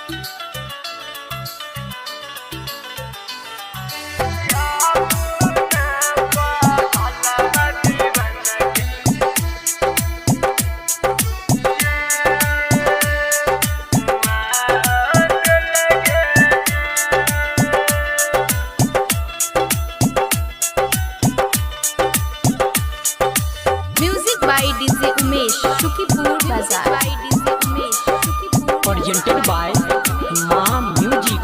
Music by DJ Umesh, Shukipur Bazaar. By DJ Umesh, Shukipur. Presented by Maa music.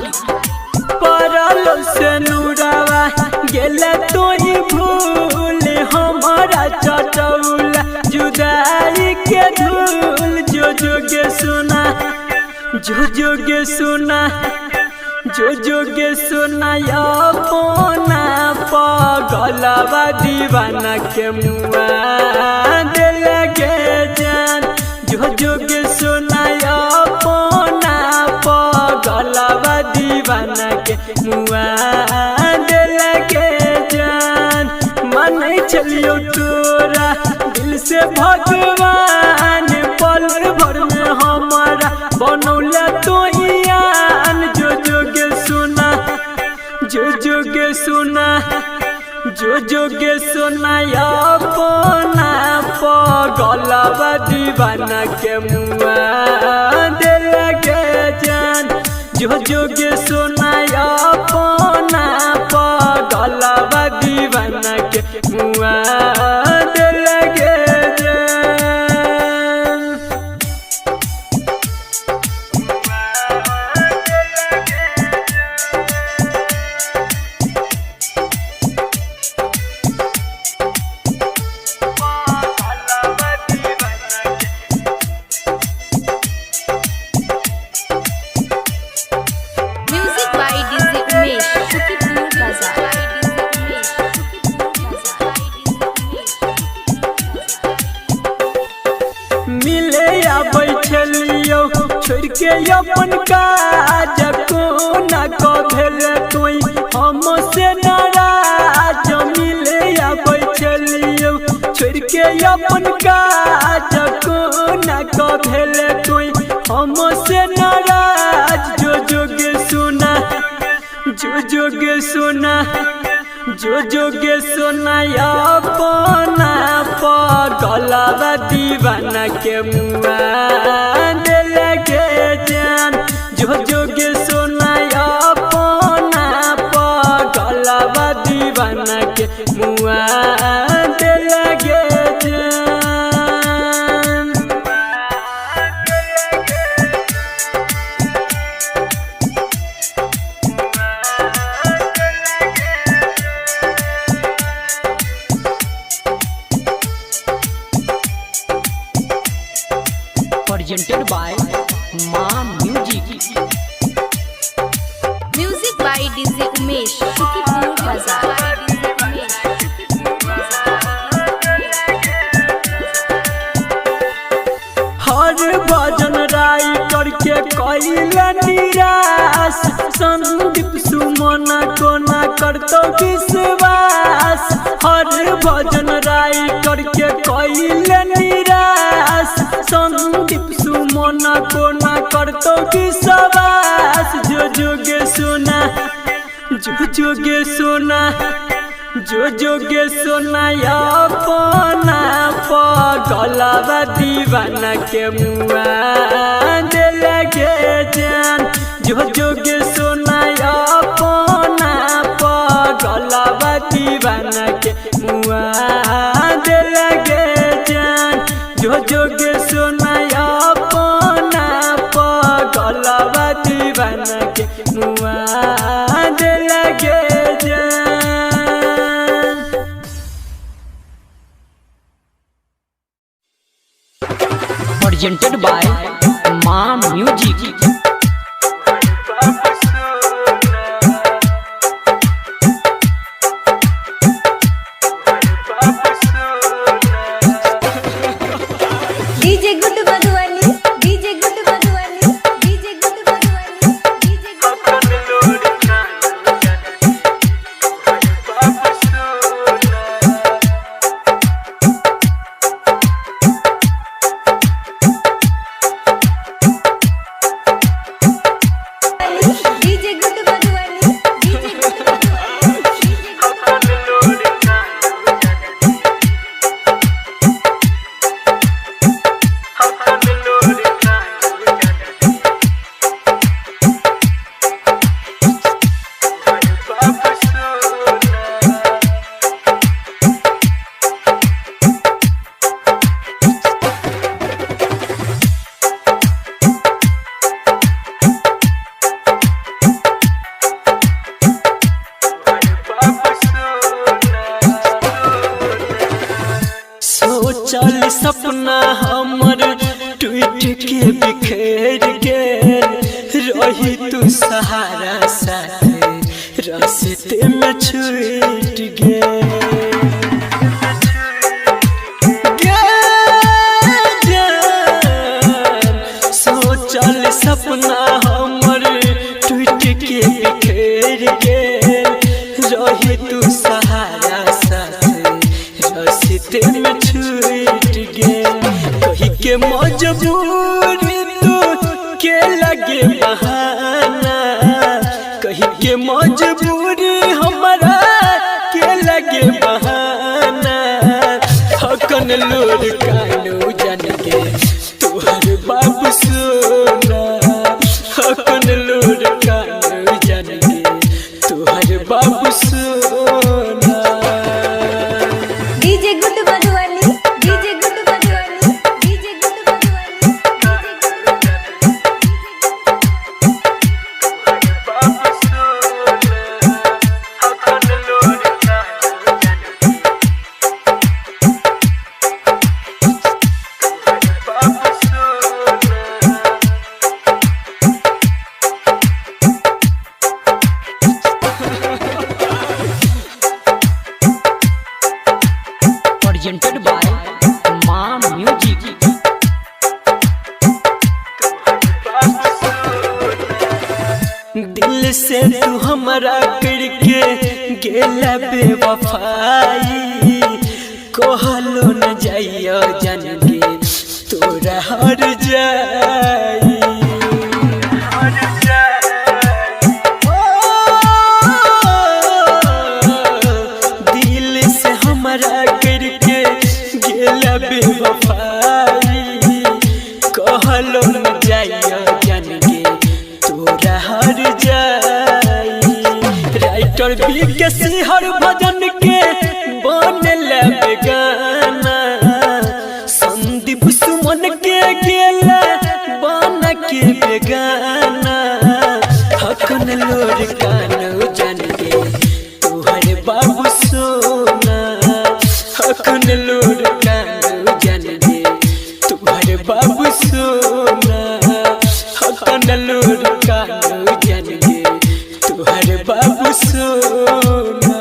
परल से नूरावा गेले तो ही भूल हमारा चटौला जुदाई के धूल। जो जोगे सुना, जो जोगे सुना, जो जोगे सुना अपना पगलवा दीवाना के मुआ दिल के जान। जो जोगे सुना अपना पगलवा दीवाना के मुआ दिल के जान। मन चलियो तोरा दिल से भगवान, पल भर में हमारा बनौला तो ईयान। जो जोगे सुना, जो जोगे सुना, जो जोगे सुना अपना पगलवा दीवाना के मुआ दिल के जान। जो जोगे सुना अपना पगलवा दीवाना के मुआ दिल के जान। Music by DJ Umesh, Shukipur Bazaar. By DJ Umesh, Shukipur Bazaar. मिले आबै छलियौ छोड़ के अपन काज, कोना क भेल तोई हम से नाराज। मिले आबै छलियौ छोड़ के अपन काज, कोना क भेल तोई हम से नाराज। जो जोगे सुना, जो जोगे सुना, जो जोगे सुना अपना पगलवा दीवाना के मुआ दिल के जान। जो जोगे सुना अपना पगलवा दीवाना के मुआ दिल के जान। Presented by Maa music. Music by DJ Umesh, Shukipur Bazaar. By DJ Umesh, Shukipur Bazaar. हर भजन राय करके कैल निराश, संदीप सुमन कोना करतो विश्वास। हर भजन राय करके कैल निराश, संदीप सुमन कोना करतो विश्वास। जो जोगे सुना, जो जोगे सुना, जो जोगे सुना अपना पगलवा दीवाना के मुआ दिल के जान। जो जोगे सुना अपना पगलवा दीवाना के मुआ दिल के जान। जो जोगे सुना अपना पगलवा दीवाना के मुआ दिल के जान। Presented by Maa music. DJ good Madhubani, DJ good Madhubani, DJ good Madhubani, DJ good. के बिखेर गेल, रही तू सहारा साथे रास्ते में छूट गेल। गे सोचल सपना हमर टूट के बिखेर गेल, रही तू सहारा साथे रास्ते में छूट गेल। कही के मजबूरी तू के लगे बहाना, कही के मजबूरी हमारा के लगे बहाना। हकन लोर कानू जान के तोहर बाबू सोना, हकन लोर कानू जान के तोहर बाबू सोना। DJ good Madhubani, DJ good Madhubani, DJ good Madhubani, DJ good बाबू सोना, हकन लोर कानू जान के बाबू सोना। Presented by Ma Music. दिल से तू हमरा करके गेला बेवफाई, कहलो न जाइयो जान के तोरा हर जाई। ओ, दिल से हमरा करके गेला बेवफाई, कहलो न जाइयो जान के तोरा हर जाई। राइटर बी के सिंहर भजन के बनल बेगाना, संदीप सुमन के गेला बन के बेगाना। हकन लोर कानू जान के तोहर बाबू सोना, हकन लोर कानू जान के तोहर बाबू सोना, हकन लोर कानू जान के तोहर बाबू सोना।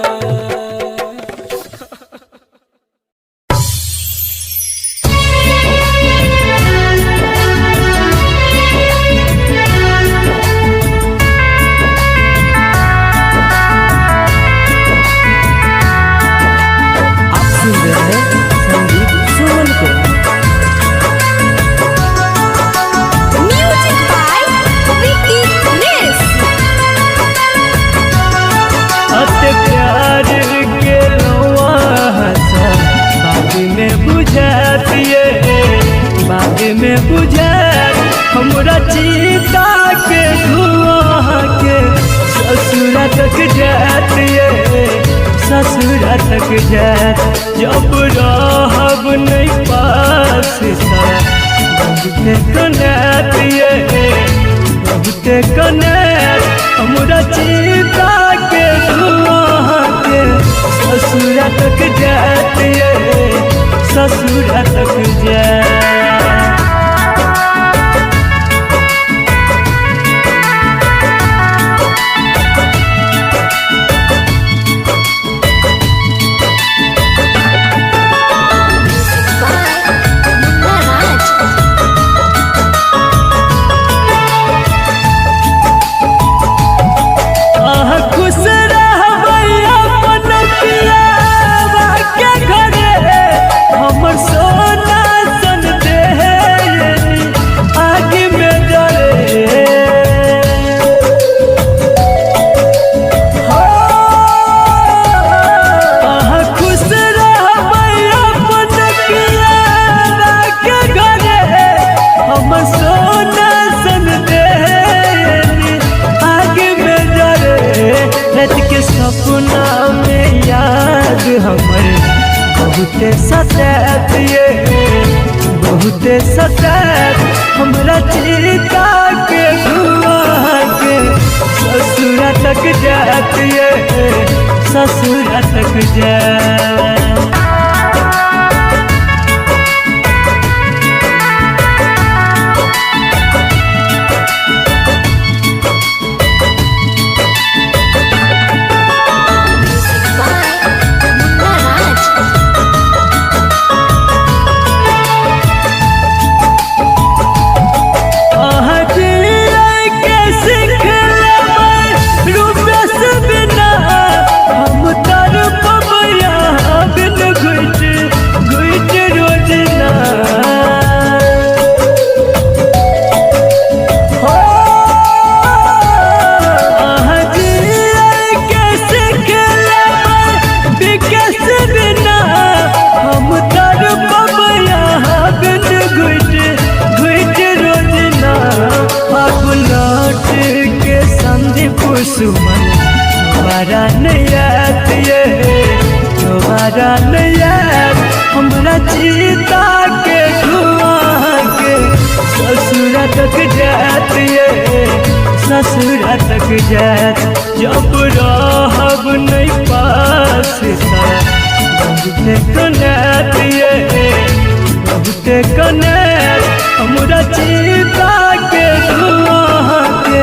आप सुन रहे हैं संदीप सुमन को। म्यूजिक बाय विकी मिस। अत प्यार के लोआ बाद में बुझातिए, बाद में बुझा हमरा चीता के धुआं के ससुरा तक जातिए, ससुरा तक जात। जब रहब नहीं पास बहुते कनातिए, बहुते कनात हमरा चीता के धुआं के ससुरा तक जातिए, ससुरा तक जात। बाय मुन्ना राज। आह खुश रहबै अपन पियावा के घरे, हमर सोना सन देह आग में जरे। हो, आह खुश रहबै अपन पियावा के घरे, हमर सोना सन देह आग में जरे। रात के सपना में याद हमर बहुते सतात ये, बहुते सतात हमरा चिता के धुआं के ससुरा तक जात ये, ससुरा तक जात। ससुरा तक जात ये, ससुरा तक जात। जब रहब नहीं पास बहुते कनात ये, बहुते कनात। हमरा चिता के धुआं के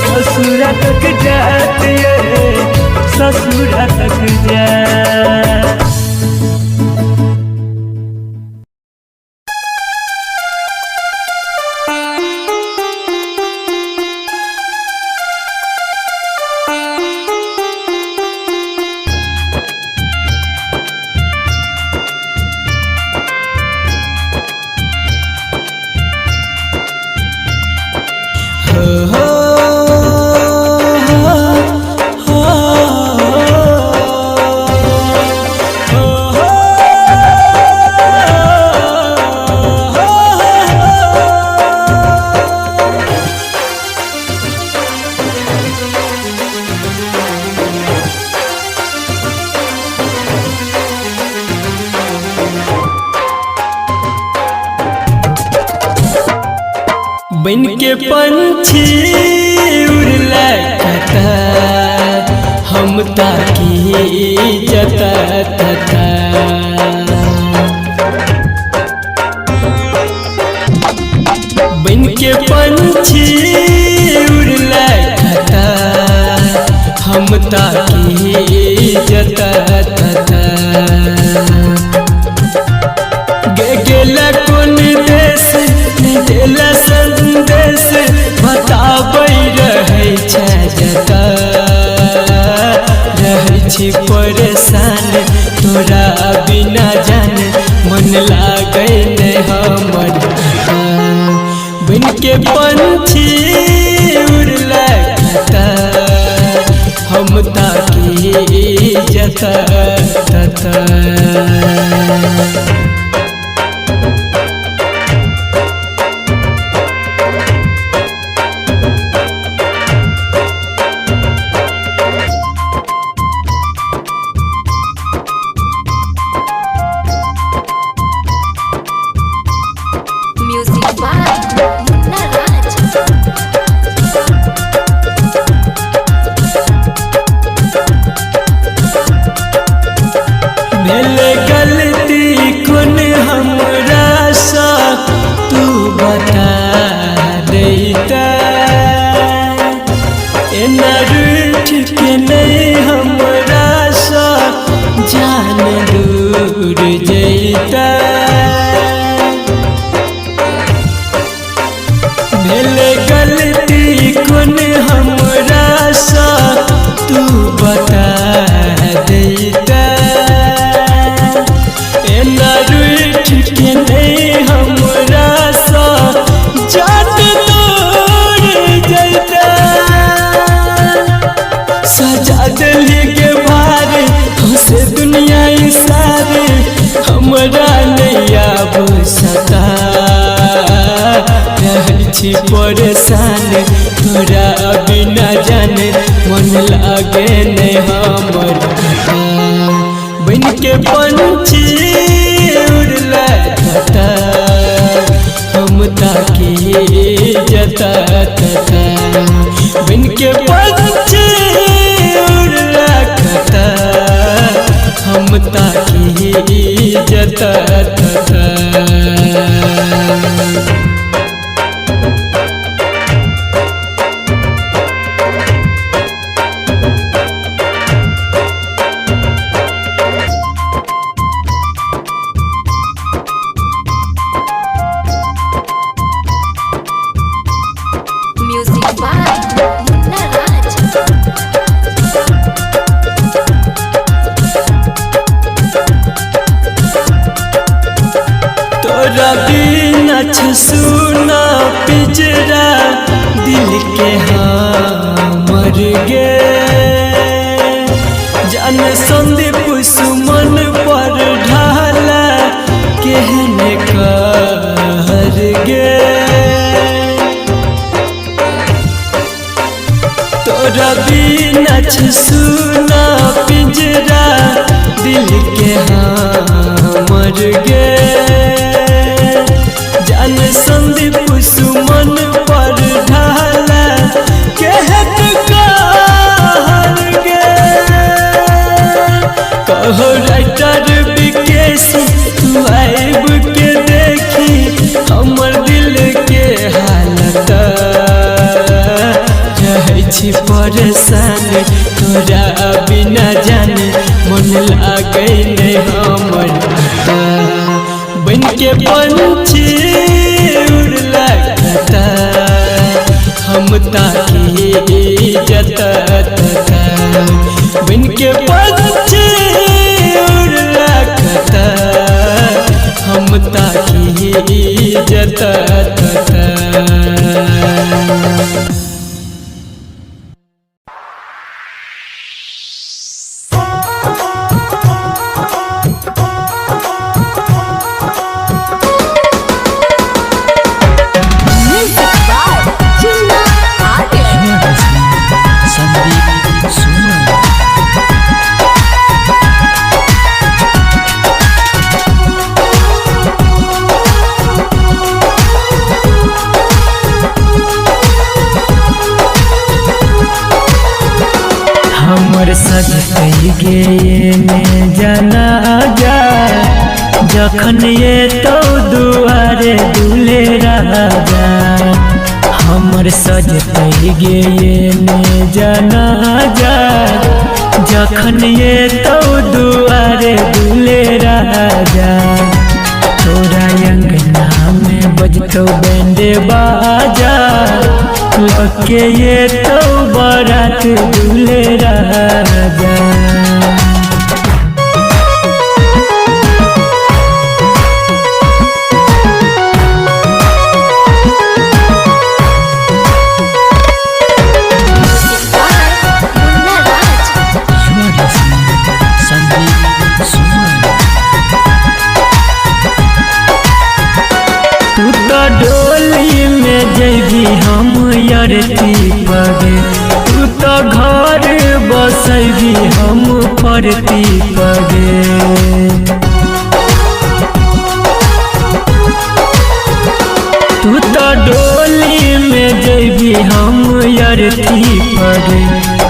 ससुरा तक जात ये, ससुरा तक जात। बन के पंछी उड़ला कता, हम ताकी जता तथा। बन के पंछी उड़ला कता, हम ताकी जता तथा। गेला कोन देश देला संदेश, बताबै रहै छै जता। रहै छी परेशान तोरा बिना जान, मन लागै नै हमर। बन के पंछी उड़ला कता, हम ताकी जता तता। Music by Munna Raj. भेल गलती कोन हमरा सा तू बता दैता, एना रूठ के नहीं हमरा सा जान दूर जैता। भेल गलती कोन हमरा सा तू बता दैता, एना रूठ के नहीं हमरा सा जान दूर जैता। सजा दिली के भार हंसे दुनिया सारे, हमरा नहीं आब सता। रहै छी परेशान तोरा बिना जान, मन लागे नै हमर। बन के पंछी उड़ला कता, हम ताकी जता तता। बन के पंछी उड़ला कता, हम ताकी जता तता। Music by Munna Raj. तोरा बिना सुना पिजरा दिल के हमर गे, जान संदीप सुमन पर ढाला केहन कहर गे। तोरा बिना सुना पिंजरा दिल के हमर गे, जान संदीप सुमन छी परेशान तोरा बिना जाने मन लागै नहीं हमर बन के पंछी उड़ला कता हम ताकी जता तता बन के पंछी उड़ला कता हम ताकी जता तता। Music by Chunna Arya. Sandeep Suman. हमर सजतै गे ने जाना जा जखन ये तो दुआरे दुले राजा हमर सजतै गे ने जाना जा जखन ये तो दुआरे दुले राजा तोरा अंगना में बजतो बैंड बाजा लके ये तो बारात दूल्हे राजा। Music by Munna Raj. You are listening Sandeep Suman. तू तो डोली में जैबी हम अरती पगे तू तो घर बसैबी हम परती पगे तू तो डोली में जैबी हम अरती पगे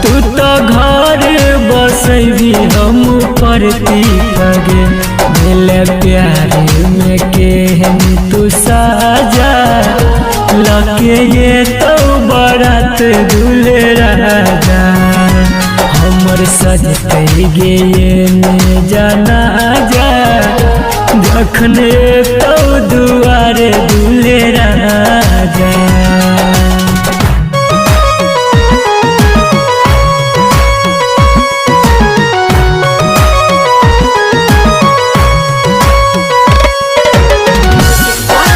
तू तो घर बसैबी हम परती पगे भेल प्यार में केहन तू साजा लके ये तो बारात दूल्हे राजा हमर सजतै गे ने जाना जा जखन तो दुआरे दूल्हे राजा। Music by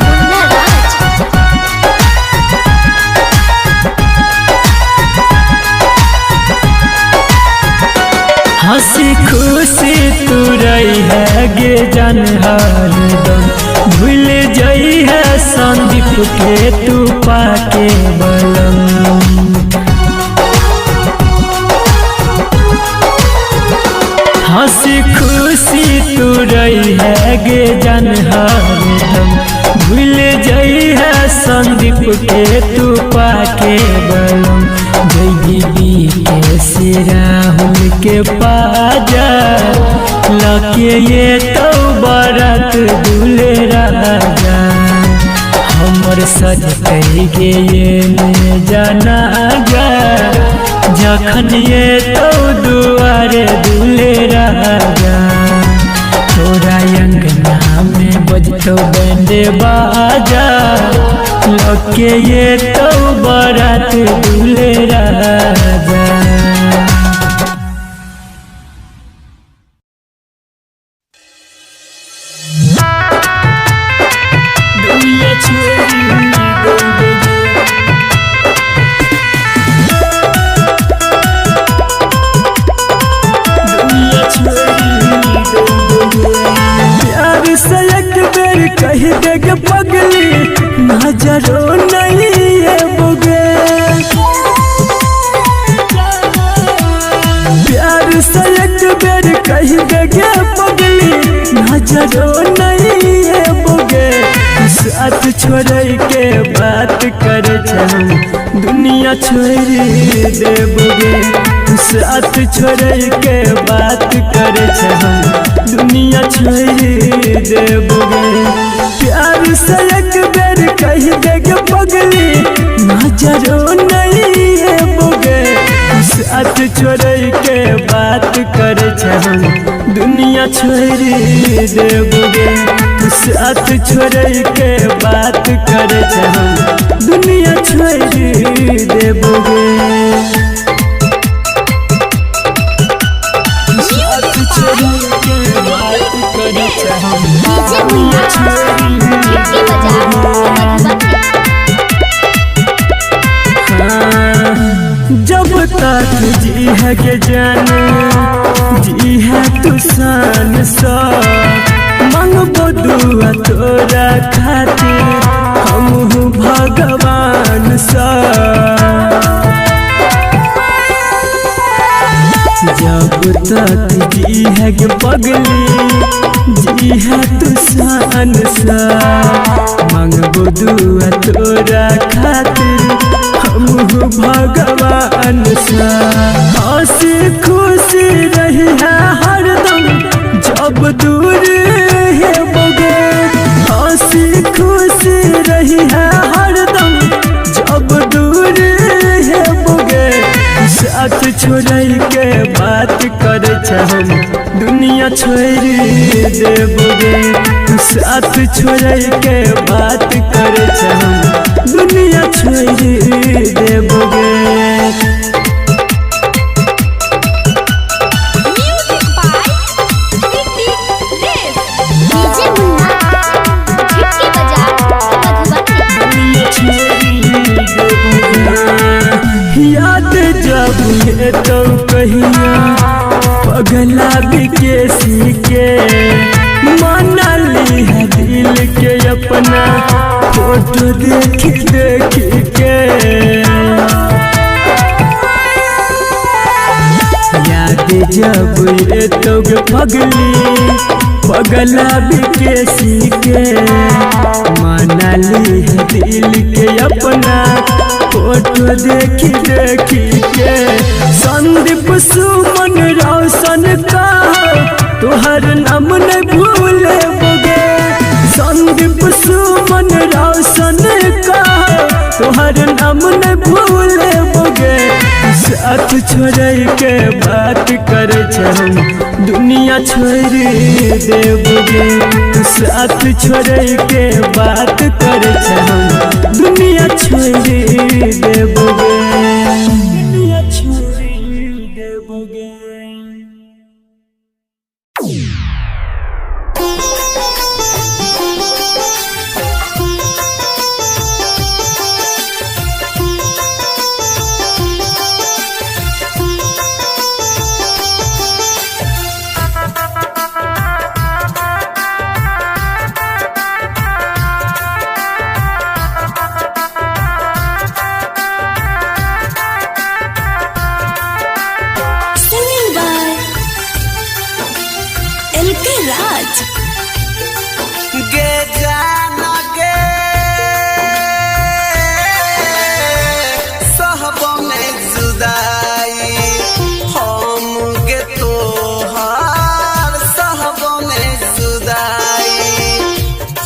Munna Raj. हंसी खुशी तू रही है गे जान हरदम भूल जाई है संदीप के तू पाके बलम हंसी खुशी तू रही है गे जान हरदम भूल जाई है संदीप के तू पाके बलम जय बीबी के से राहुल के पाजा लके ये तो बारात दूल्हे राजा हमर सजतै गे ये ने जाना जा जखन ये तो दुआरे दूल्हे राजा तोरा अंगना में बजतो बैंड बाजा लके ये तो बारात दूल्हे राजा। प्यार से एक बेर कह दे के पगली नजरो नहीं है बुगे प्यार से एक बेर कह दे के पगली नजरो नहीं है बुगे साथ छोड़े के बात कर दुनिया छोड़ दे बुगे साथ छोड़े के बात कर दुनिया छोड़ दे बुगे प्यार से एक बेर कह दे के पगली नजरो नहीं है। छोड़ै के बात करे छहन दुनिया छोड़ देबोगे। तू साथ छोड़ै के बात करे छहन दुनिया छोड़ देबोगे। साथ छोड़ै के बात करे छहन डीजे मुन्ना छिटकी बाजार मधुबनी। जब तक जी है के जान जी है तू सान सा मंगबो दुआ तोरा खातिर हम भगवान सा। जब तक जी है के पगली जी है तू सान सा मंगबो दुआ तोरा खातिर हम भगवान सा। हंसी खुशी रही है हरदम जब दूर है बगे। हंसी खुशी रही है हरदम जब दूर है बगे। साथ छोड़ै के बात करे छहन दुनिया छोड़ देबोगे। तू साथ छोड़ै के बात करे छहन दुनिया छोड़ देबोगे। Music by Hrithik Dev. DJ Munna Chhitki Bazar Madhubani. याद जब ये तो कहिया पगला बिकेसी के माना ली है दिल के अपना फोटो देख देख के। याद जब ये तो पगली पगला बिकेसी के माना ली है दिल के अपना फोटो देखी देखी के। संदीप सुमन रोशन का तुहर नाम न भूले बोगे। संदीप सुमन रोशन का तुहर नाम न भूले बोगे। साथ छोड़ै के बात करे छहन दुनिया छोड़ देबोगे। तू साथ छोड़ै के बात करे छहन दुनिया छोड़ देबोगे। दुनिया छोड़ देबोगे। Singing by LK Raj. गे जाना गे सहबो में जुदाई हम गे तोहार सहबो में जुदाई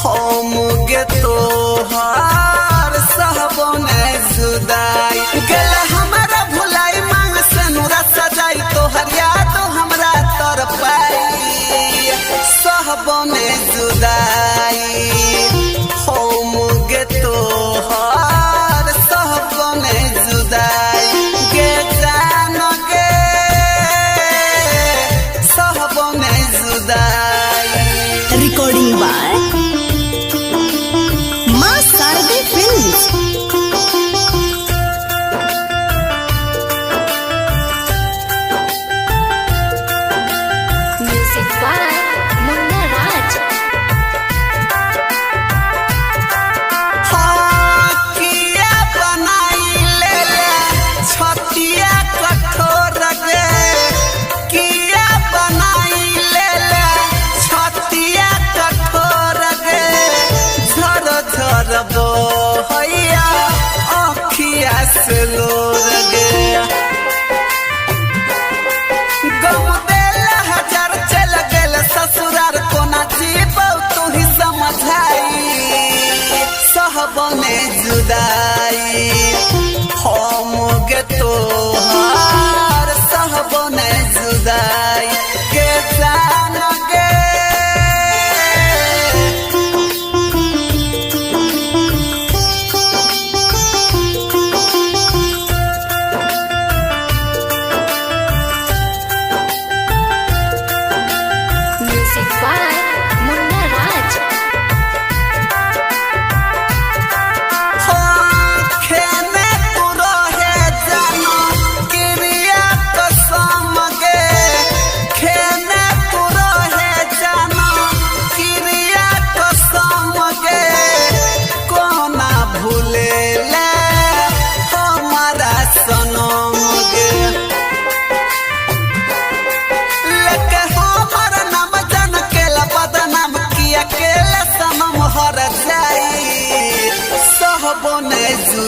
हम गे तोहार सहबो में जुदाई गेल हमारा भुलाई मांग से नूरा सजाई तोहर याद हमरा तर पाई सहबो में जुदाई हम गे तोहार सहबो में जुदाई गे जान गे सहबो में जुदाई। Recording by Ma Sarde Films.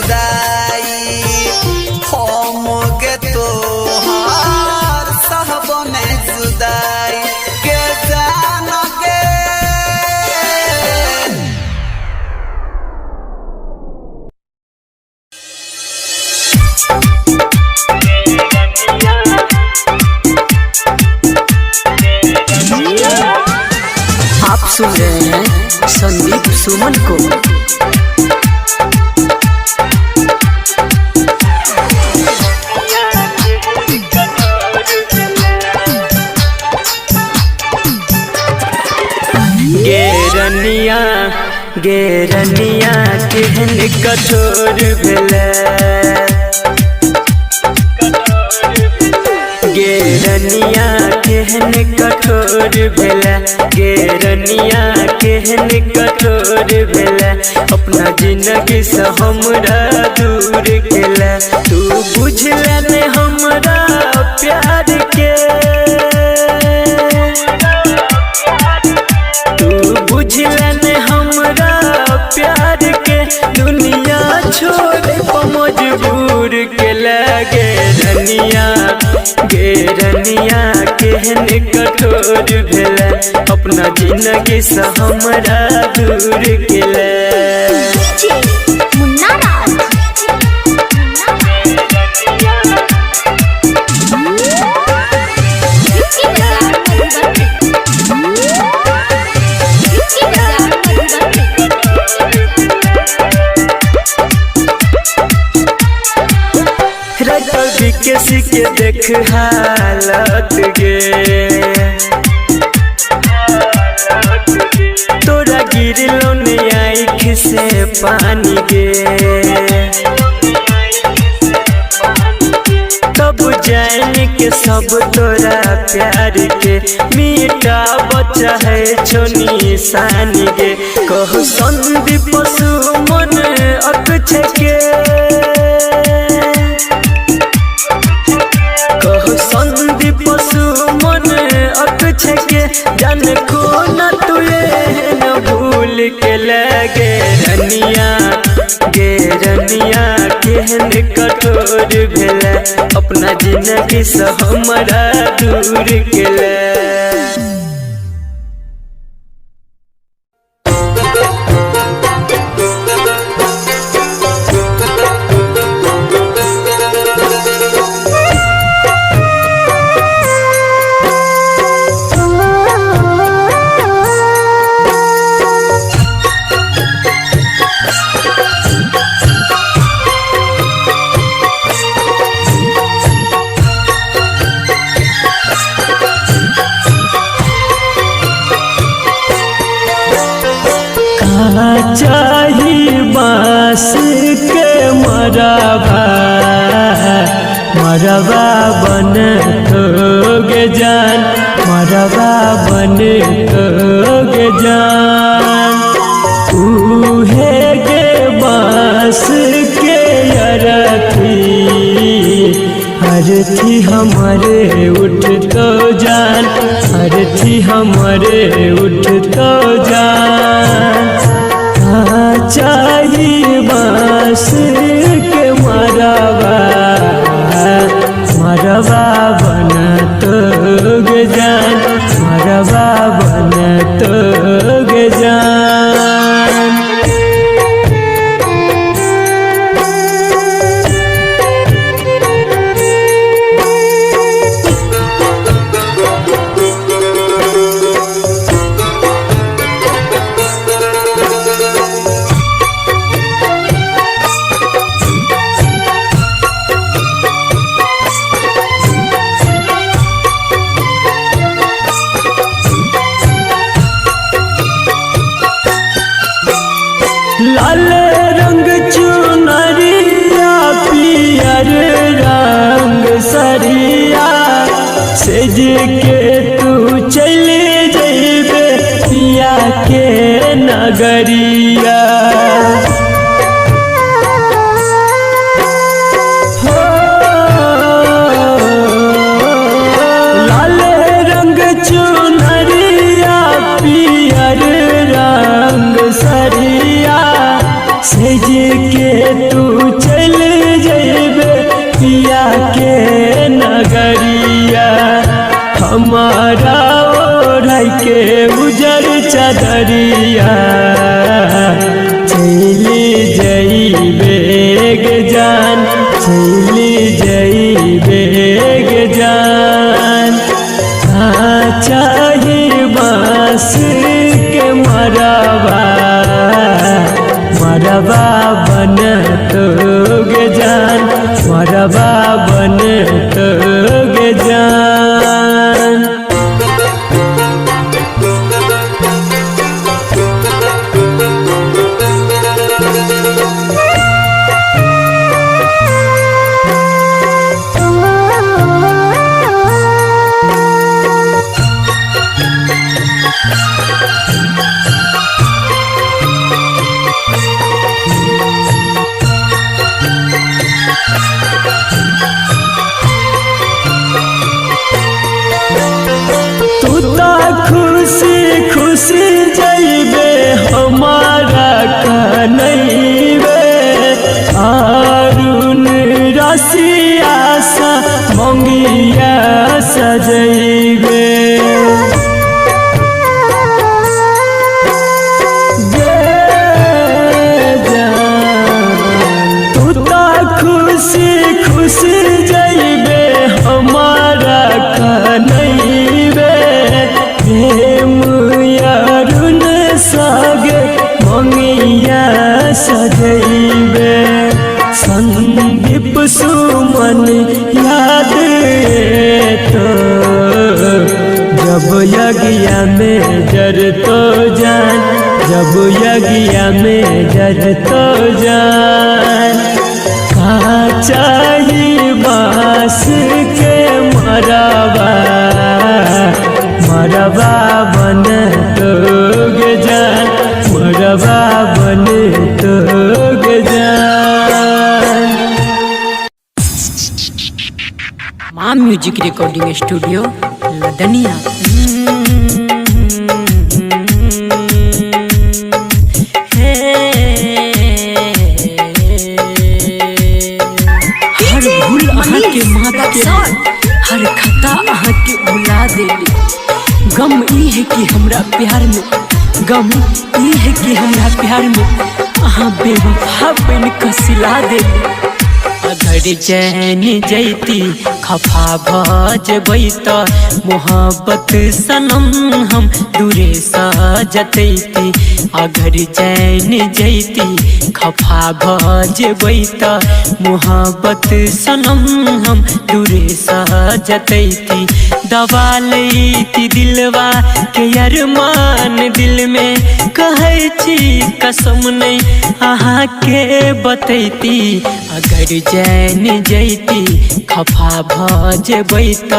जुदाई, हम गे तोहार सहबो ने जुदाई के जान गे। आप सुन रहे हैं संदीप सुमन को। गेरनिया गेरनिया केहन कठोर भेलै, गेरनिया केहन कठोर भेलै, गेरनिया केहन कठोर भेलै, अपना जिंदगी से हमरा दूर केलै। तू बुझले ने हमरा प्यार के, तू बुझले ने हमरा प्यार के, दुनिया छोड़े मजबूर के लगे। रनिया गे रनिया केहन कठोर भेलै, अपना जिंदगी से हमरा दूर केलै। DJ Munna Raj. Yuki Bazar Madhubani. Yuki Bazar Madhubani. Writer BKC के देख हालत गे, तोरा गिरलो ने आँख से पानी गे, तब जान के सब तोरा प्यार के मीठा बच्चा है छोनी सान गे। कहो संदीप सुमन अकछ के, कहो संदीप सुमन अकछ के, जान को न तुए न भूल के लगे। रनिया गे रनिया केहन कठोर भेलै, अपना जिंदगी से हमरा दूर केलै। चाही बांस के मरबा, मरबा बन गे जान, मरबा बन गे जान, उहे गे बांस के अरथी, अरथी हमारे उठ तो जान, अरथी हमारे उठ तो जान। चाही बांस के मरबा, मरबा बन तो गे जान, मरबा बन तो गे जान। नगरिया, हमारा ओढ़ के उजर चदरिया। चली जइबे गे जान, चली जइबे गे जान। चाही बाँस के मरबा, मरबा बन तो गे जान, मरबा बन तो गे जान। तू तो खुशी खुशी जइबे हमारा कनैबे, अरुण रसिया सा मंगिया सजैबे। गे जान, तू तो खुशी खुशी जइबे हमारा कनैबे, प्रेम अरुण सागे मंगिया सजैबे। संदीप सुमन याद तो जब यज्ञ में जर तो जान, जब यज्ञ में जर तो जान। कहाँ चाही बाँस के मरबा, मरबा बन तो गे जान, मरबा बन तो गे जान। माँ म्यूजिक रिकॉर्डिंग स्टूडियो लदनिया। हर भूल अहाँ के माफ के, हर खता अहाँ के भुला देली। गम ई है कि हमरा प्यार में, गम ई है कि हमरा प्यार में अहाँ बेवफा बन के सिला देली। अगर चैन जैती खफा भ जबै त मोहब्बत सनम हम दूरे स जतैती। अगर चैन जैती खफा भ जबै त मोहब्बत सनम हम दूरे स जतैती। दबा लैती दिलवा के अरमान दिल में, कहै छी कसम नहीं अहाँ के बतैती। अगर चैन जैती खफा भ जबै त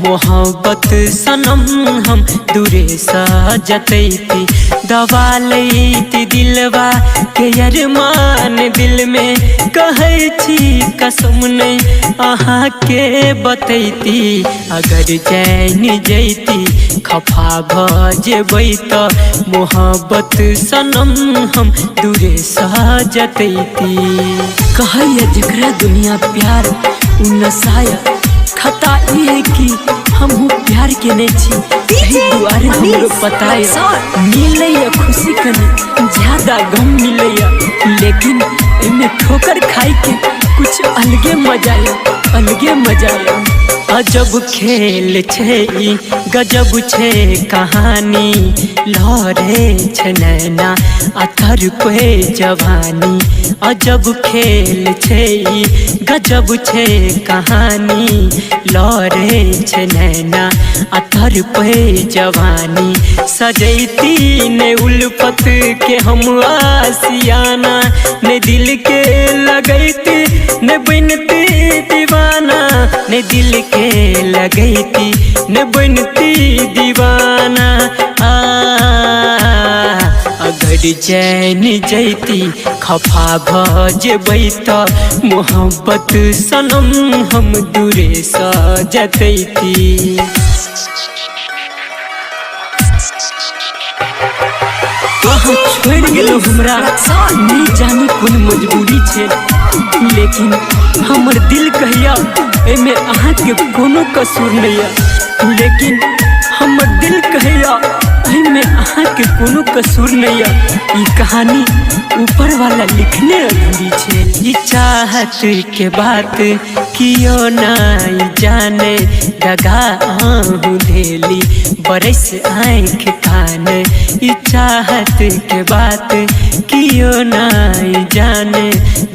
मोहब्बत सनम हम दूरे स जतैती। दबा लैती दिलवा के अरमान दिल में, कहै छी कसम नहीं अहाँ के बतैती। अगर चैन जैती खफा भ जबै त मोहब्बत सनम हम दूरे स जतैती। कहैया जकरा दुनिया प्यार उ नसाया, खता ई है कि हमहू प्यार के नहीं छी, एही दुआरे हमरो पता है। मिलैया खुशी कनी ज्यादा गम मिलैया, लेकिन एमे ठोकर खाई के कुछ अलगे मजा है, अलगे मजा है। अजब खेल छै ई गजब छै कहानी, लहरे छै नैना अथर पे जवानी। अजब खेल छै ई गजब छै कहानी, लहरे छै नैना अथर पे जवानी। सजैती ने उल्फत के हम आसियाना, ने दिल के लगैती ने बनती दीवाना, ने दिल के लगैती ने बनती दीवाना। आ अगर चैन जैती खफा भ जबै त मोहब्बत सनम हम दूरे स जतैती। अहाँ छोड़ि गेलहुँ हमरा, नहि जानी कोन मजबूरी छै, लेकिन हमर दिल कहिया एहिमे अहाँके कोनो कसूर नहीं है, लेकिन हमर दिल कहिया एहिमे अहाँके कोनो कसूर नहीं है। ई कहानी ऊपर वाला लिखने अधूरी छे। ई चाहत के बात कियो नहीं जाने, दगा आहू देली बरस आँख कान। ई चाहत के बात कियो नहीं जाने,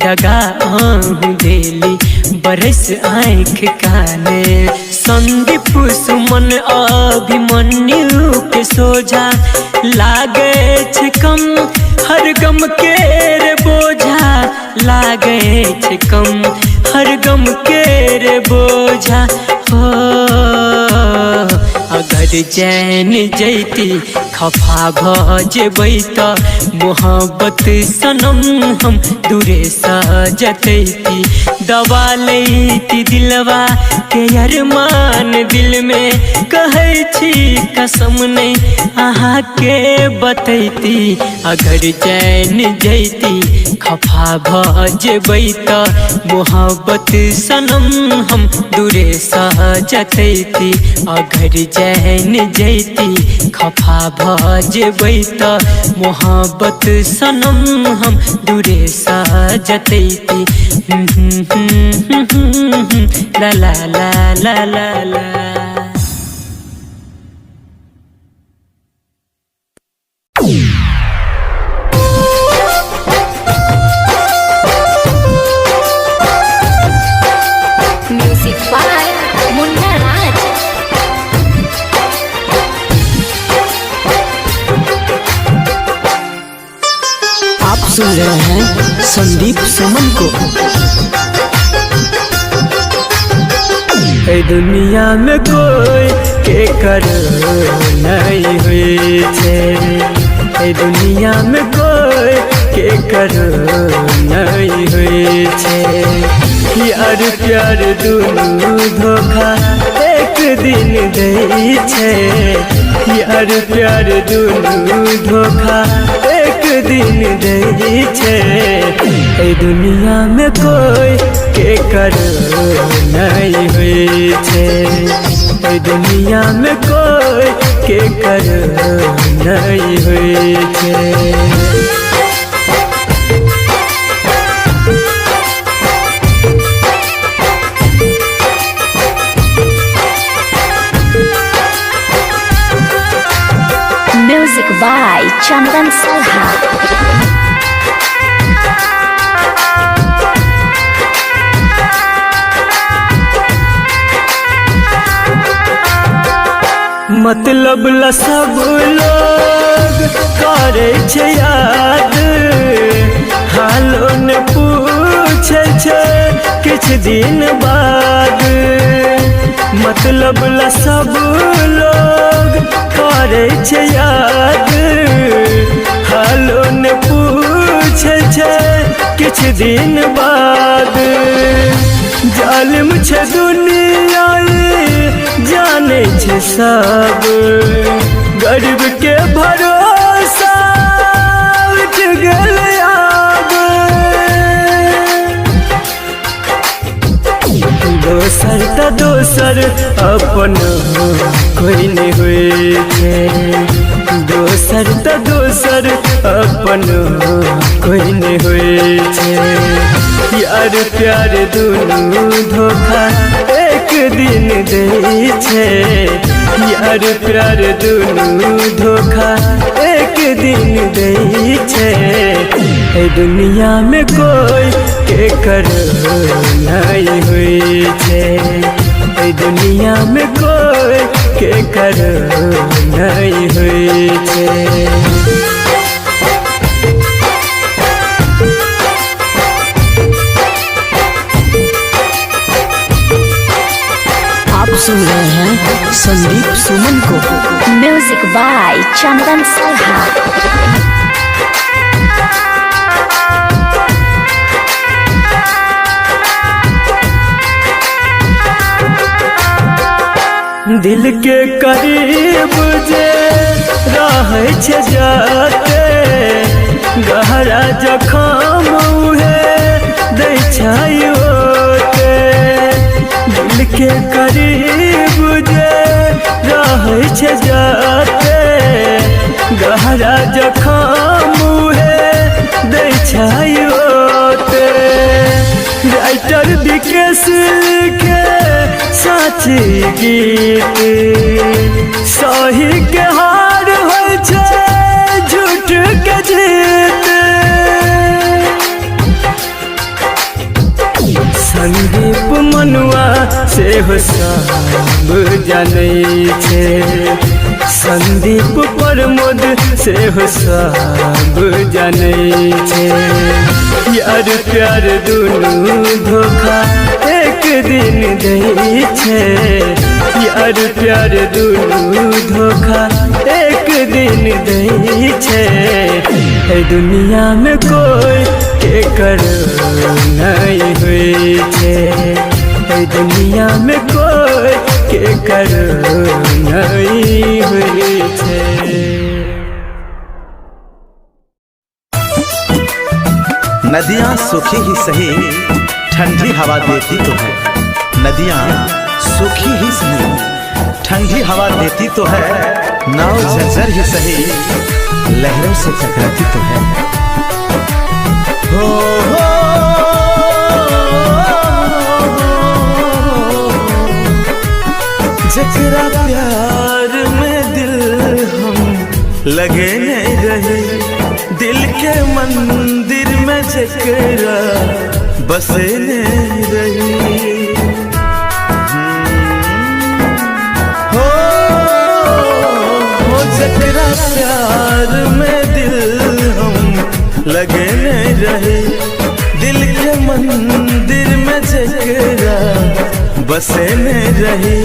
दगा आहू देली बरस आँख काने। संदीप सुमन अभिमन्यु के सोझा लागे छे कम हर गम के रे बोझा, लागे छे कम हर गम के रे बोझा। हो अगर चैन जैती खफा भ जेबै त मोहब्बत सनम हम दूरे सजतैती। दबा लैती दिलवा के अरमान दिल में, कहै छी कसम नहीं अहाँ के बतैती। अगर चैन जैती खफा भ जेबै त मोहब्बत सनम हम दूरे सजतैती। अगर चैन जैती खफा भ जेबै त मोहब्बत सनम हम दूरे सजतैती। ला ला ला ला ला ला। म्यूजिक बाय मुन्ना राज। आप सुन रहे हैं संदीप सुमन को। ए दुनिया में कोई के करो नहीं हुई छे, ए दुनिया में कोई के करो नहीं हुई छे। यार प्यार दुनू धोखा एक दिन दै छे, यार प्यार दुनू धोखा एक दिन दै छे। ए दुनिया में कोई के करो नहीं हुई छे, ए दुनिया में कोई के करो नहीं हुई छे। म्यूजिक बाय चंदन सलहा। मतलब ला सब लोग करे छे याद, हालो ने पूछे छे किछ दिन बाद। मतलब ला सब लोग करे छे याद, हालो ने पूछे छे किछ दिन बाद। जालिम छे दुनिया जाने छे सब, गरीब के भरोसा उठ गेल आब। दोसर त दोसर अपन कोई नहीं हुई छे, दोसर त दोसर अपन कोई नहीं हुई छे। यार प्यार दुनू धोखा एक दिन दै छे, यार प्यार दुनू धोखा एक दिन दै छे। ए दुनिया में कोई के करो नहीं हुई छे, ए दुनिया में कोई के करो नहीं हुई छे। आप सुन रहे हैं संदीप सुमन को। म्यूजिक बाय चंदन सलहा। दिल के करीब जे रहै छे जाते, गहरा जखम उहे दै छै। दिल के करीब जे रहै छै जाते, गहरा जखम मुहे दै छै ओते। राइटर विकेश के साची गीत, सही के हार होइ छै झूठ के जीत। संदीप मनुआ सेहो सब जनै छै, संदीप प्रमोद सेहो सब जनै छै। यार प्यार दुनू धोखा एक दिन दै छै, यार प्यार दुनू धोखा एक दिन दै छै। एहि दुनिया में कोई के करो नहीं होइ छै, एहि दुनिया में कोई के करो नहीं होइ छै। नदियाँ सूखी ही सही ठंडी हवा देती तो है, नदियाँ सूखी ही सही ठंडी हवा देती तो है, नाव जर्जर ही सही लहरों से टकराती तो है। हो हो जकरा प्यार में दिल हम लगे नहीं रहे, दिल के मंदिर में जकरा बसे नहीं रही। हो जकरा प्यार में दिल हम लगे नहीं रहे, दिल के मंदिर में जकरा बसे नहीं रहे,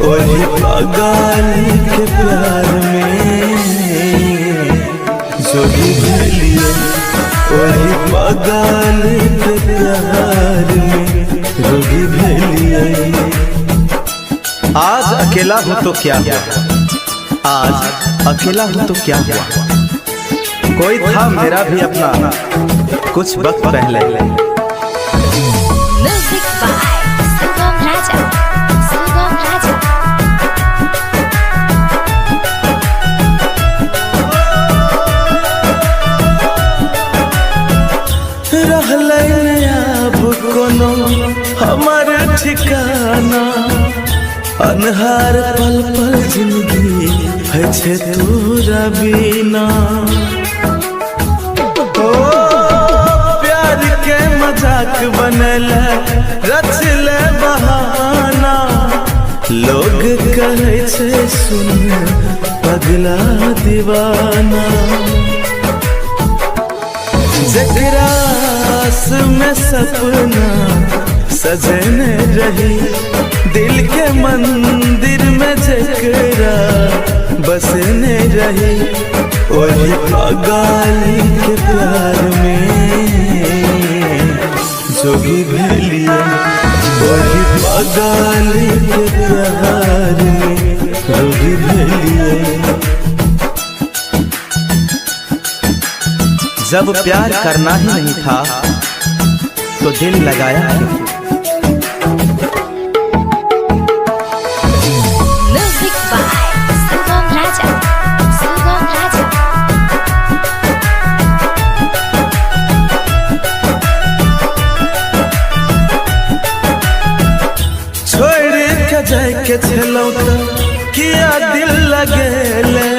वही पागल के प्यार में जोगी भेलिए, वही पागल के प्यार में जोगी भेलिए। आज अकेला हूँ तो क्या हुआ, आज अकेला हूँ तो क्या हुआ, कोई था मेरा भी अपना कुछ वक्त पहले। Music by Sugam Raja. Sugam Raja. रहलै आब कोनो हमर ठिकाना, अन्हार पल पल जिंदगी है छे तोरा बिना। ओ प्यार के मजाक बनल रचले बहाना, लोग कहै छे सुन पगला दीवाना। जकरा आस में सपना सजने रही, दिल के मंदिर में जकरा बसने रही, वही पागल के प्यार में जोगी भेलिए, वही पागल के प्यार में जोगी भेलिए। जब प्यार करना ही नहीं था तो दिल लगाया क्यों। Music by Sugam Raja. Sugam Raja. छोड़ के जाय के छलौ त किया दिल लगेले,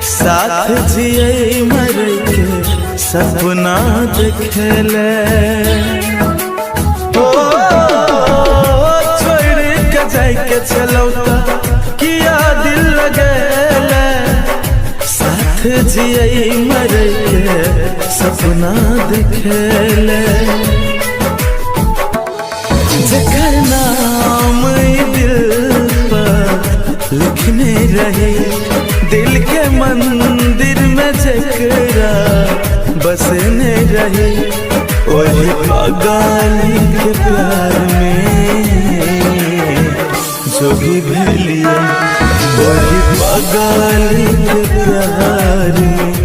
साथ जिए मरे के सपना देखेले। ओ छोड़ के जाय के छलौ त किया दिल लगेले, साथ जिए मरे के सपना देखेले। जकर नाम दिल पर लिखने रहे, दिल के मंदिर में जकरा बसने रहे, वही पागल के प्यार में जोगी भेलिए, वही पागल के प्यार में।